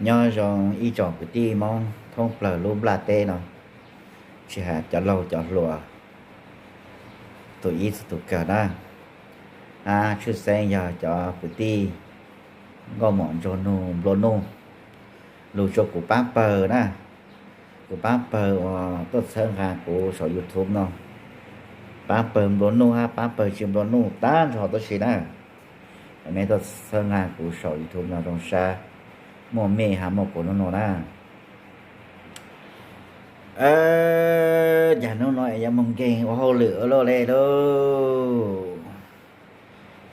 Nyob zoo ib tsoom kwv tij Hmoob thoob plaws lub nplaj teb no, tsis hais cov laug cov hluas, tus ib txog tus kawg na. Tshwj xeeb yog cov kwv tij nkauj mom nplua nuj, lug rua kuv paab pawg na, kuv paab pawg uas tuaj txhawb nqa kuv saum YouTube no, paab pawg nplua nuj hab paab pawg tsis nplua nuj tag nrho tuab si na. Mej tuaj txhawb nqa kuv saum YouTube no zoo sab, muaj mej hab muaj kuv nub nua na. Cas nub nua es yuav moog nkeeg ua hauj lwm ua luaj le lauj.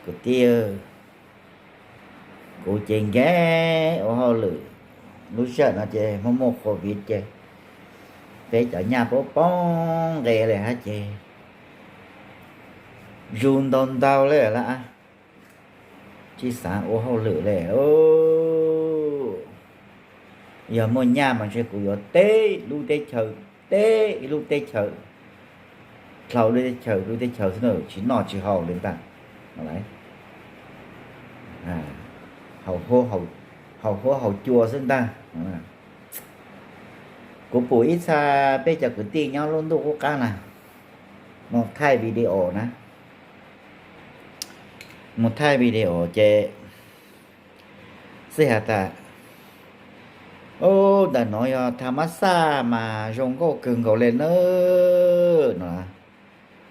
Kwv tij, kuv ces nkeeg ua hauj lwm, lub sij hawm no ces muaj muaj COVID ces peb cov nyaj poob poob nqe le hab ces zug ntau ntau le lawm, tsis xaav ua hauj lwm le. Yog muaj nyaj mas ntshe kuv yuav teb lub teb chaws, teb ib lub teb chaws, dlhau lub teb chaws, lub teb chaws xwb na, tsis noj tsis haus li ntag. Haus huab haus cua xwb ntag. Kuv pum ib txha peb cov kwv tij nyob lub ntuj qub qab na, mus thaij video na, mus thaij video ces xij has tas, ub, ntawm no yog tha mab xaj mas zoo nkauj kawg nkaus le na, no,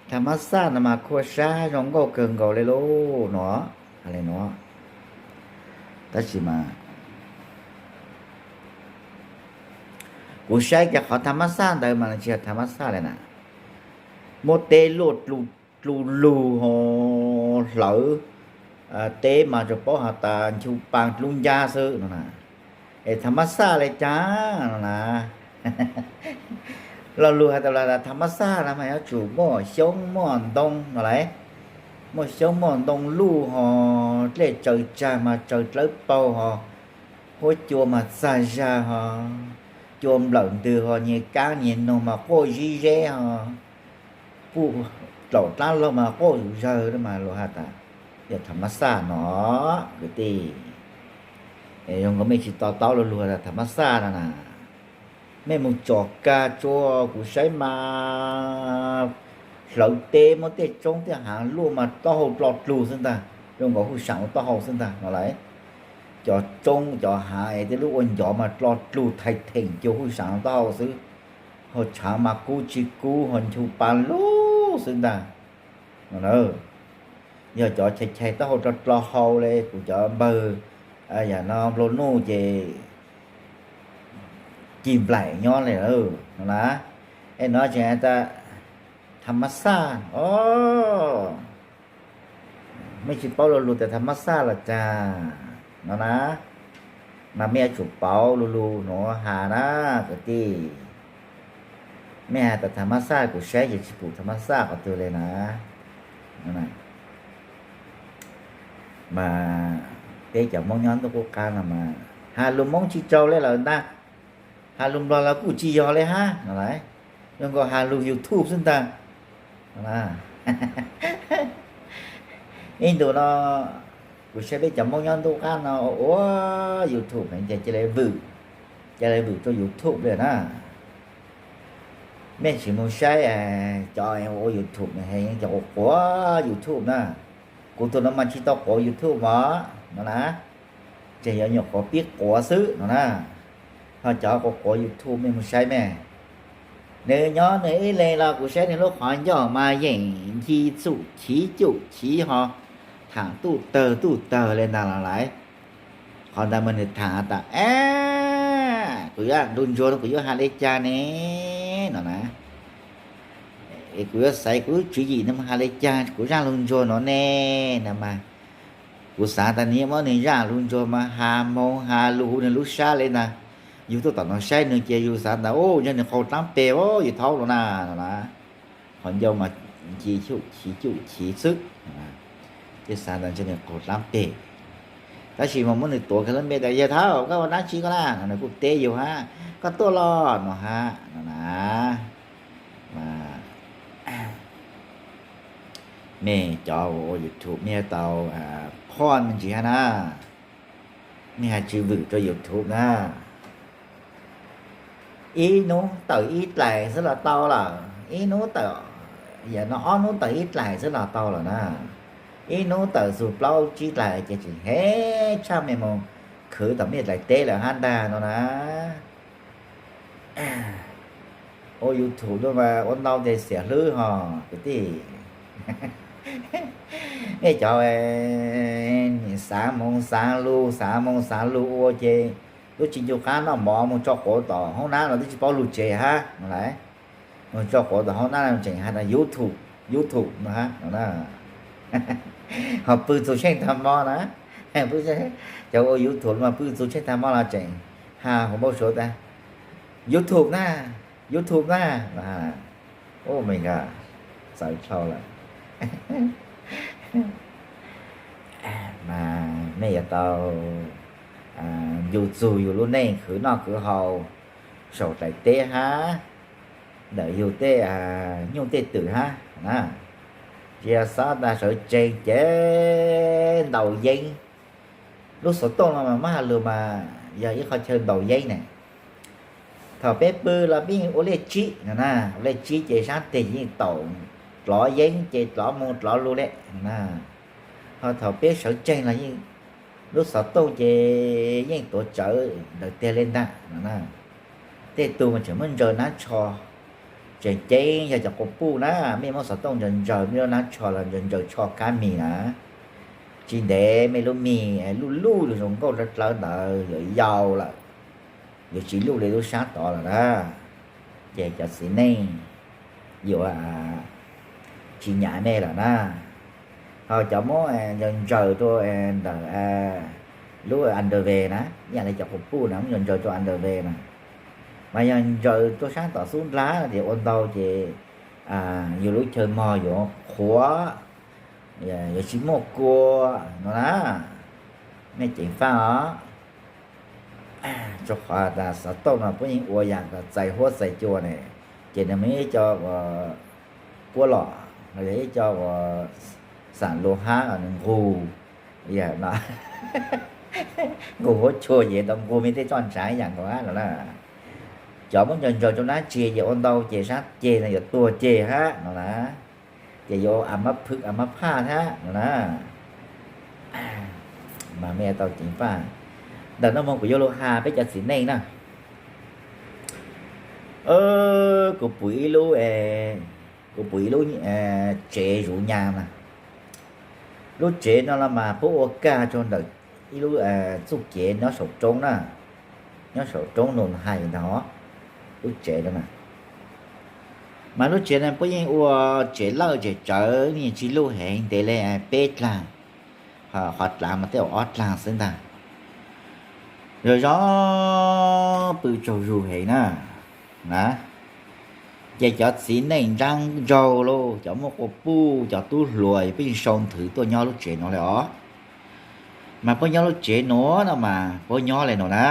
tha mab xaj no mas khuaj sab zoo nkauj kawg nkaus le lauj no, hais li no. Tab sis mas kuv saib kiag qhov tha mab xaj ntawd mas tsis yog tha mab xaj le na, muab teb luaj dlu lug ho hlawv, teb mas tsuas paub has tas nchu pa dlub ncab xwb no na, es tha mab xaj le caag no na. Lo lug has tas tha mab xaj no mas yuav tsum muaj xyoob muaj ntoo no lauj, muaj xyoob muaj ntoo luj ho dlej tsaws tsag mas tsaws dlawb paug ho, huab cua mas txag zag ho, cua nplawm ntws ho, nyias kaab nyias noog mas quaj zib zeb ho, puj dlaum dlaab laug mas quaj zug zawg mas luag has tas yog tha mab xaj no, kwv tij. Zoo nkaus mej tsis to taub lo lug has tas tha mab xaj no na. Mej mus tsom kag tsua, kuv saib mas hlawv teb muab tej roob tej haav luaj mas taub hau dlo dlug xwb ntag, zoo nkaus hwj saam ua taub hau xwb ntag no lauj. Cov roob cov haav es tej lub ua ncov mas dlo dlug thaiv theem cuag hwj saam ua taub hau xwb, ho tshaav mas kub tsis kub ho nchu pa lug xwb ntag no. Yog cov chais chais taub hau dlo dlo hau le kuv cov npawg yam no nplua nuj ces cig nplaim nyob le no na. Es no tseem tas tha mab xaj os, mej tsis paub lo lug tas tha mab xaj los caag no na. Mas mej yuav tsum paub lo lug nuav has na, kwv tij. Mej has tas tha mab xaj, kuv saib ces tsis pum tha mab xaj qhov twg le na. Mas peb cov Moob nyob ntuj qub qab no mas has lug Moob tsis raug le lawm ntag, has lug Nplog los kuj tsis yog le hab no lauj, zoo nkaus has lug YouTube xwb ntag. Ib ntus no kuv saib peb cov Moob nyob ntuj qab no ua YouTube heev ces cia li vwm, cia li vwm rau YouTube li na. Mej tsis mus saib cov ua YouTube heev, cov quav quav YouTube na. Kuv tug no mas tsis tau quav YouTube mog no na, tseem yuav nyuam qhuav pib quav xwb no na. Ho cov quav quav YouTube mej mus saib mej, nws nyob nws ib leeg los kuv saib nws lub qhov ncauj mas yeem nci txum chiv cum chiv ho thaam tuj tawg tuj tawg le ntag los lawm. Qhov ntawd mas nws thaam tas, kuv yuav lug ntsuag no kuv yuav has le caag ne no na. Es kuv yuav xaiv kuv lub tswv yim no mas has le caag kuv zaaj lug ntsuag no ne no mas. Kuv xaav tas nws muab nws zaaj lug ntsuag mas has moog has lug huv nws lub sab le ntag. Yug tuaj tom no saib nws ces yug xaav tas, o, yog nws qaug dlaab peg, yug thaub lug na no na. Qhov ncauj mas nci txum chiv cum chiv xwb, yug xaav tas ntshe nws qaug dlaab peg. Tab sis mas muab nws tuav kiag lub npe tas, yawg thaub, koj ua dlaab tsi koj na no nws kuj teb yug hab, koj tuaj los no hab no na. Mas mej cov ua YouTube mej yuav tau phoj me ntsis hab na. Nej hais tsis vwm rau YouTube na. Ib hnub tawm ib dlais xwb los tau lawm, ib hnub tawm, yam no ob hnub tawm ib dlais xwb los tau lawm na. Ib hnub tawm xus plaub tsib dlais ces tseem heev tshaj, mej mus khwv tom mej dlaim teb lawm hab ntag no na. Ua YouTube tuaj mas ua ntau tes xiam hlwb hos kwv tij. Nej cov xaav moov xaav lug, xaav moov xaav lug ua ces twb tsis ncu qab noj mov, moog tso quav tom hoob nab los twb tsis paub lug tsev hab no lauj. Moog tso quav tom hoob nab tseem has tas YouTube, YouTube no hab no na. Ho pw txug tsheej tag mo na, cov ua YouTube mas pw txug tsheej tag mo los tseem has hauv npau suav tas YouTube na, YouTube na. Ub, Amelikas txawv dhau lawm. Mas mej yuav tau ncu txug yug lub neej khwv noj khwv haus saum daim teb hab ntawm yug tej nyuj tej twm hab na. Tsis yog xob tas sawv tsees ces ntaus yeeb. Lub xov tooj no mas muab has lug mas yog ib qho chaw ntaus yeeb ne. Thaum peb pw los peb yeej ua liaj tsib no na, ua liaj tsib ces sab teg yeej taum dlov yeeb ces dlov moog dlov lug le na. Ho thaum peb sawv tsees los yeej, lub xov tooj ces yeej tuav tsawv ntawm teg le ntag no na. Tej tug mas tseem muab ntsaws nab tsho. Tseem ceeb yog cov quas puj na, mej muab xov tooj ntsaws ntsaws mej lub nab tsho los ntsaws ntsaws tsho kab mis na. Tsis ntev mej lub mis luj luj zoo nkauj dlawv dlawv ntawd yuav yau lawm, yuav tsis luj li lub sab tod lawm na. Ces cov txiv neej yuav tsis nyam mej lawm na. Ho cov muab ntsaws ntsaws rau ntawm lub underwear na, ib yam li cov quas puj na, muab ntsaws ntsaws rau underwear na, mas yog ntsaws rau sab tom xub ndlab ces ua ntau ces yus lub chaw mog yuav qhuav, yuav tsis muaj kua no na. Mej ceev faj os. Rau qhov tas xov tooj no puab yeej ua yam kom txais huab txais cua ne, ces nws muaj ib co uas puab los los yog ib co uas xam luas hab nws nqug, yam no, nqug huab cua ces tau nqug mej tej txoj ntshav ib yam nkaus hab no na. Cov muab ntsaws ntsaws rau nab tsi ces ua ntau ces sab ceg no yuav tuag ceg hab no na. Ces yuav a mab phwj a mab phaj hab no na. Mas mej tau ceev faj. Ntawm no mas kuv yuav lug has peb cov txiv neej na. Kuv pum ib lub, kuv pum ib lub tsev zuv nyas na. Lub tsev no los mas puab ua kag rau ntawm ib lub txuj kev nyob saum roob na, nyob saum roob Nus Hais ntag. Lub tsev no na, mas lub tsev no puab yeej ua tsev lawj tsev tsawv, yeej tsis luj heev, ntev le peb dlaag, qhov dlaav mas tej zaum ob dlaag xwb ntag. Zoo zoo pw tsaug zug heev na. Na, ces cov txiv neej nraag nraug lauj, cov muaj quas puj, cov tub hluas puab yeej sau nthwv tuaj nyob lub tsev nuav le os. Mas puab nyob lub tsev nuav no mas puab nyob le nuav na,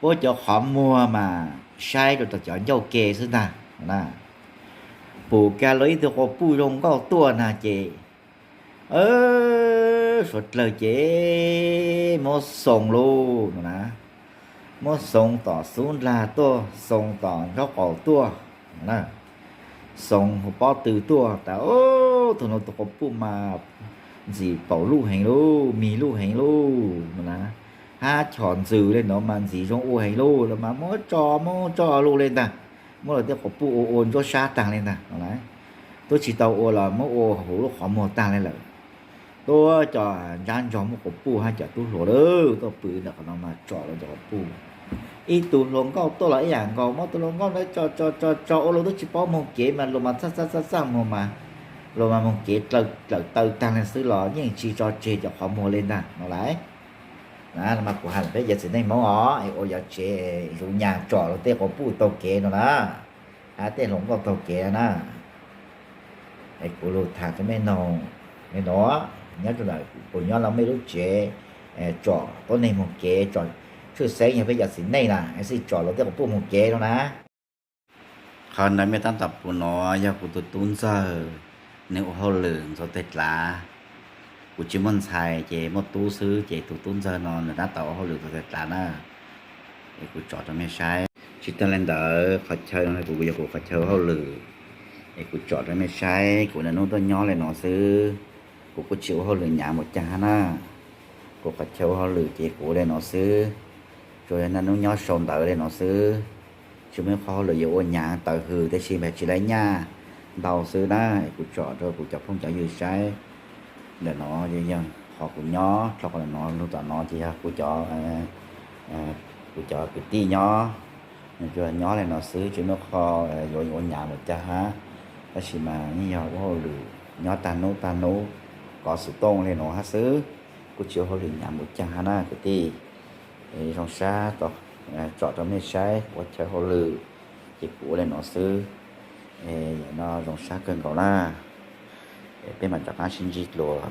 puab cov qhov muag mas saib rau tom cov ncauj ke xwb ntag na. Pum kag lug ib tug quas puj zoo nkauj tuaj na ces suav dlawg ces muab xoo lauj no na, muab xoo tom xub ndlag tuaj, xoo tom nraub qaum tuaj, xoo hauv pob tw tuaj tas, ub, tug nuav tug quas puj mas ntxim paum luj heev lauj, mis luj heev lauj no na, hab chom ntxws le nuav mas ntxim zoo ua heev lauj los mas muab tso muab tso lug le ntag, muab lawv tej quas puj ua ua ntsuab sab taag le ntag no na. Twb tsis tau ua los muab ua huv lub qhov muag taag le lawm. Tuaj cov nraag nraug muaj quas puj hab cov tub hluas lawm tuaj pw ntawm qhov no mas tsom lawv cov quas puj. Ib tug hluas nkauj tuaj los ib yam nkaus, muab tug hluas nkauj ntawd tso tso tso ua luag twb tsis paub moog kev mas luag mas txaj txaj txaj txaj muag mas, luag mas moog kev dlawm taw taag le xwb los yeej tsis tso tseg cov qhov muag le ntag no lauj. Na, no mas kuv has peb cov txiv neej Hmoob os, es ua yov tsev zuv nyas tsom luag tej quas puj taug kev no na, hab tej hluas nkauj taug kev na. Es kuv lug tham rau mej noog, mej noog nyob rau ntawm kuv nyob los mej lub tsev tsom tuab neeg moog kev, tsom tshwj xeeb yog peb cov txiv neej na es xij tsom luag tej quas puj moog kev no na. Qhov ntawd mej tab tom pum nuav yog kuv tug tub ntxawg, nwg ua hauj lwm ntxuav teg dlav, Kuv tsis muaj ntxhais ces muaj tub xwb, ces tus tub ntxawg no nws tab tom ua hauj lwm txog tav na. Es kuv tsom rau mej saib. Tsis tas li ntawd, qhov chaw no kuv yog kuv qhov chaw ua hauj lwm. Es kuv tsom rau mej saib, kuv niaj hnub tuaj nyob li no xwb. Kuv kuj tsis ua hauj lwm hnyav npaum cas hab na. Kuv qhov chaw ua hauj lwm ces kuv ua li no xwb. Tsuas yog niaj hnub nyob sau ntawv li no xwb. Tsis muaj ib qho hauj lwm yuav ua hnyav tawv hws, tab sis mas tsis laib nyaj ntau xwb na. Es kuv tsom rau kuv cov phooj cov ywg saib. Ntawm no yog qhov kuv nyob, rau qhov ntawm no lug tom no ces yog kuv cov, kuv cov kwv tij nyob. Nws tsuas nyob li no xwb, tsis muaj qho yuav ua hnyav npaum cas hab. Tab sis mas yeej yog ua hauj lwm nyob tag hnub tag hnub, kov xov tooj li no hab xwb. Kuj tsis ua hauj lwm hnyav npaum cas hab na kwv tij. Zoo sab, tsom rau mej saib kuv qhov chaw ua hauj lwm, ces kuv ua li no xwb. No zoo sab kawg nkaus na. Peb mam rov qab sib ntsib dlua.